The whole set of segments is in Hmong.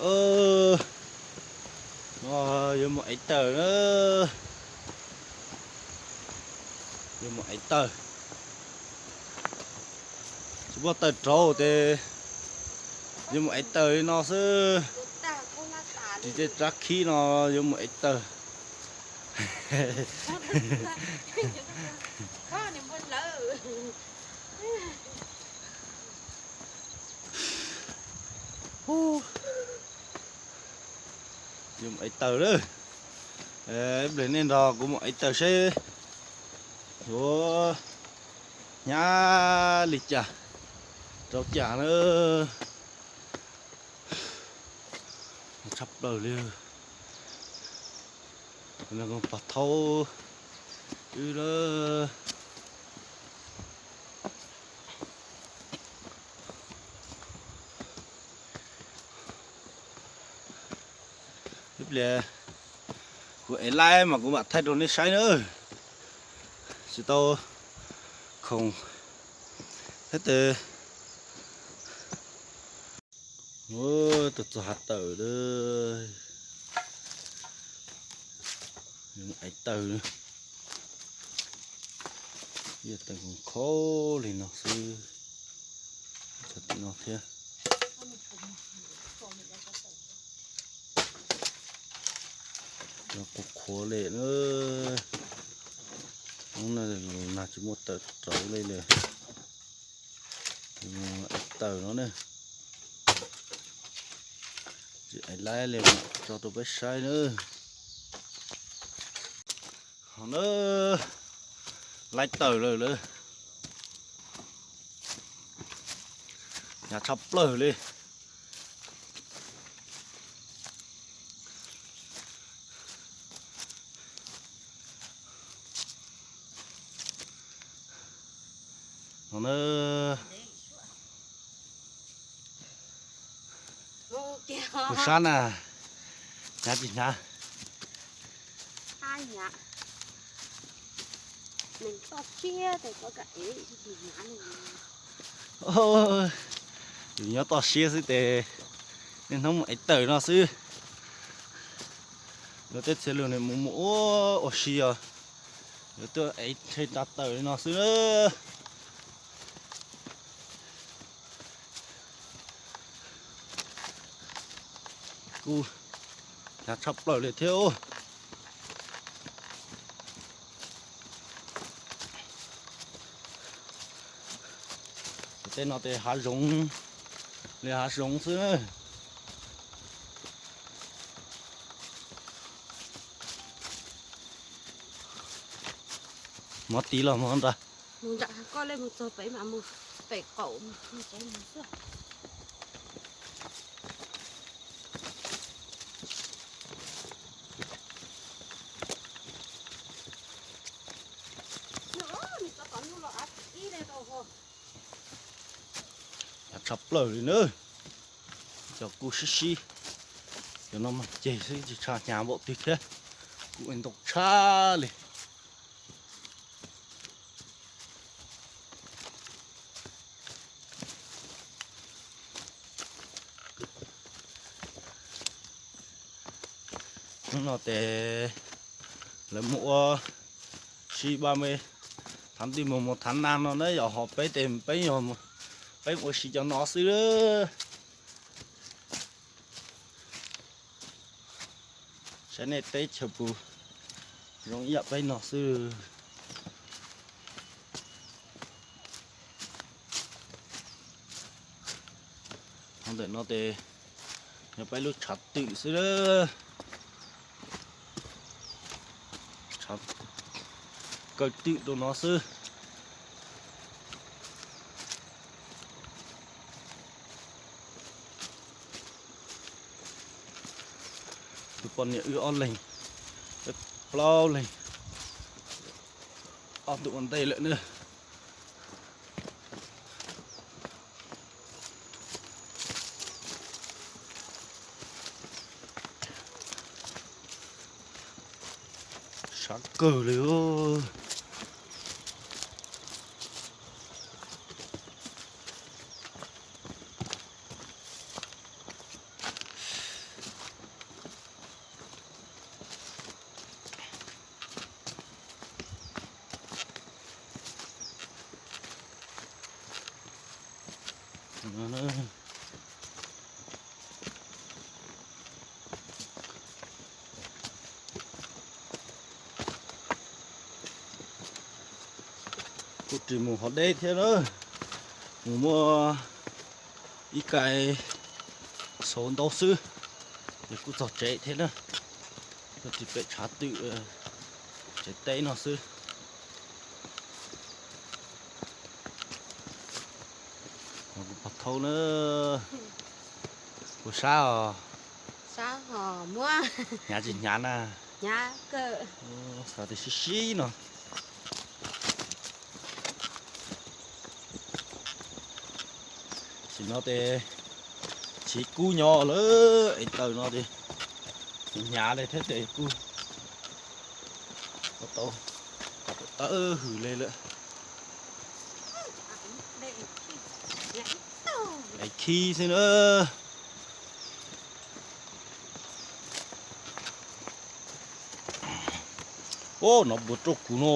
No yuav mus ev taws na, yuav mus ev taws. Tsis muaj taws rauv ces yuav mus ev taws li no xwb. Tsis tej rab khib no yuav mus ev taws. Yuav mus ev taws lawm. Ib pliag nej nrog kuv mus ev taws seb yuav hnyav li cas rau cas na. Tshaj plaws li. Pog thaub wb lawm. Ib pliag kuv ev laib mas kuv mam thaij rau nej saib na. Tsis tau khoom thiab tes. Tuaj txog hav tawm lawm. Ev taws, taws khob khob li no xwb. Txog tim no thiab. Qhuav qhuav li na. Hnub no nag tsis muaj taws rauv li lawm. Ev taws no ne. Tsis ev laib li, tso rau peb saib na. Ho na, laib taws lawm lawm. Hnyav tshaj plaws li. No na. Kuv sab na, hnyav tsis hnyav? Yus nyob toj siab xwb tes, niaj hnub mus ev taws no xwb. Luag tej txhia lug nws mus mus ua ua si os, yuav tuaj ev tshe tsa taws li no xwb. Kuj hnyav tshaj plaws li thiab. Tej no tes hav zoov li hav zoov xwb. Mov tiv los mov nra. Koj le mus txog pem mas mus pem qaum mus xwb. Hnyav tshaj plaws li na. Cov kuj sib sib, cov no mas ceg xwb tsis tshua hnyav npaum twg thiab. Kuj ntau tshaj li. Hnub no tes lawv mus ua si ba me, thav ntij mus mus thav nag no na yom, ho peb tes peb yog peb mus ua si cov no xwb. Saib nej teb chaws pus zoo ib yam peb no xwb. Ho ntawm no tes yog peb lub tshav twm xwb. Tshav kaw twm rau no xwb. Tus poj niam wb ob leeg, peb plaub leeg, ob tug ua ntej lawm na. Sab kawg li. Kuj tsis mus hov deb thiab na, mus muaj ib kais xauv ntaub xwb, ces kuj txog tsev thiab na. Tuaj tim pem tshav twm tsev teb no xwb. Pov thau na, puas sab os? Hnyav tsis hnyav na? Xav tias sib sib no. Sim no ces chiv kub nyob lawm es taws no ces hnyav li thiab ces kuj tau tawm hws li lawm. Es khib xwb na. Ub, no puas rau kuv no.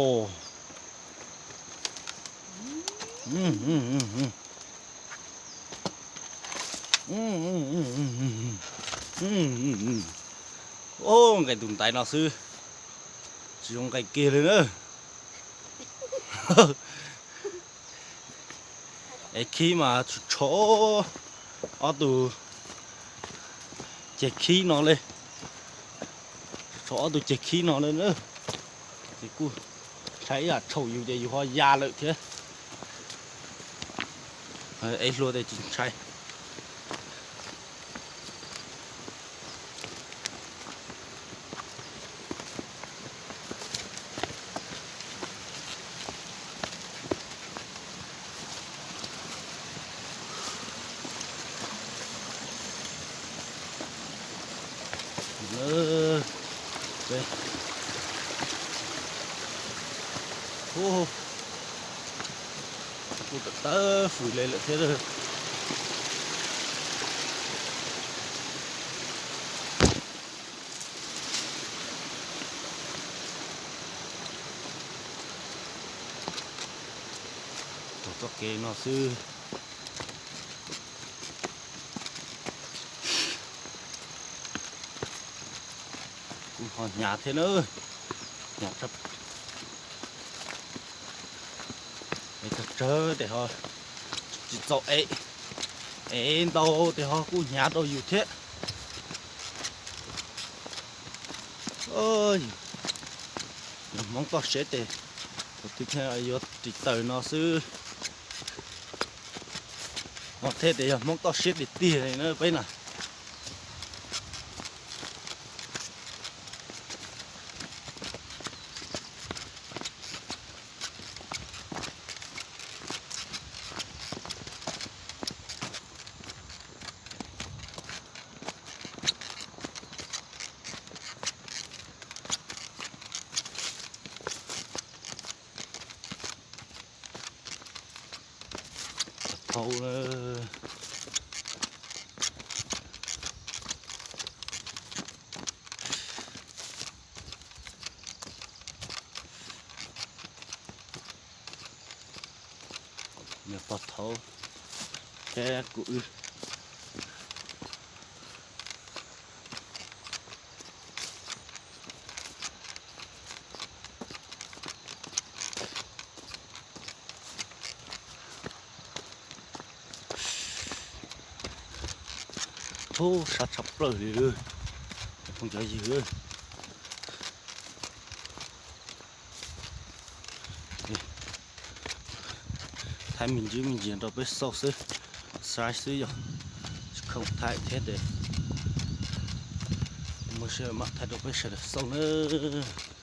Ub, nqaim tus ntaiv no xwb, tsis zoo nqaim kiag li na. Es khib mas tsuas tshuav ob tug ceg khib no li, tshuav ob tug ceg khib no li na. Ces kuj ntshai ib yam tshaum yus ces yus ho ya lawm thiab. Ev hlua ces tsis ntshai. Kuj tawm tawm fws li lawm thiab. Taug txoj kev no xwb. Kuj ho hnyav thiab na, hnyav, es tsawg tsawg tes ho tsis txaus ev, ev ntau tes ho kuj hnyav rau yus thiab. Yog Hmoob toj siab tes, tus twg thiaj yuav ris taws no xwb. Ho thiaj tias yog Hmoob toj siab tiag tiag li na peb na. Thaum nws pog thaum thiab kuv wb. Ub, sab tshaj plaws li lawm, phooj cov ywg. Thaij me ntsis me ntsis rau peb xauj xwb, saib xwb yog tsis khoom thaij thiab ces muaj siab mam thaij rau peb sawv daws xauj nawb.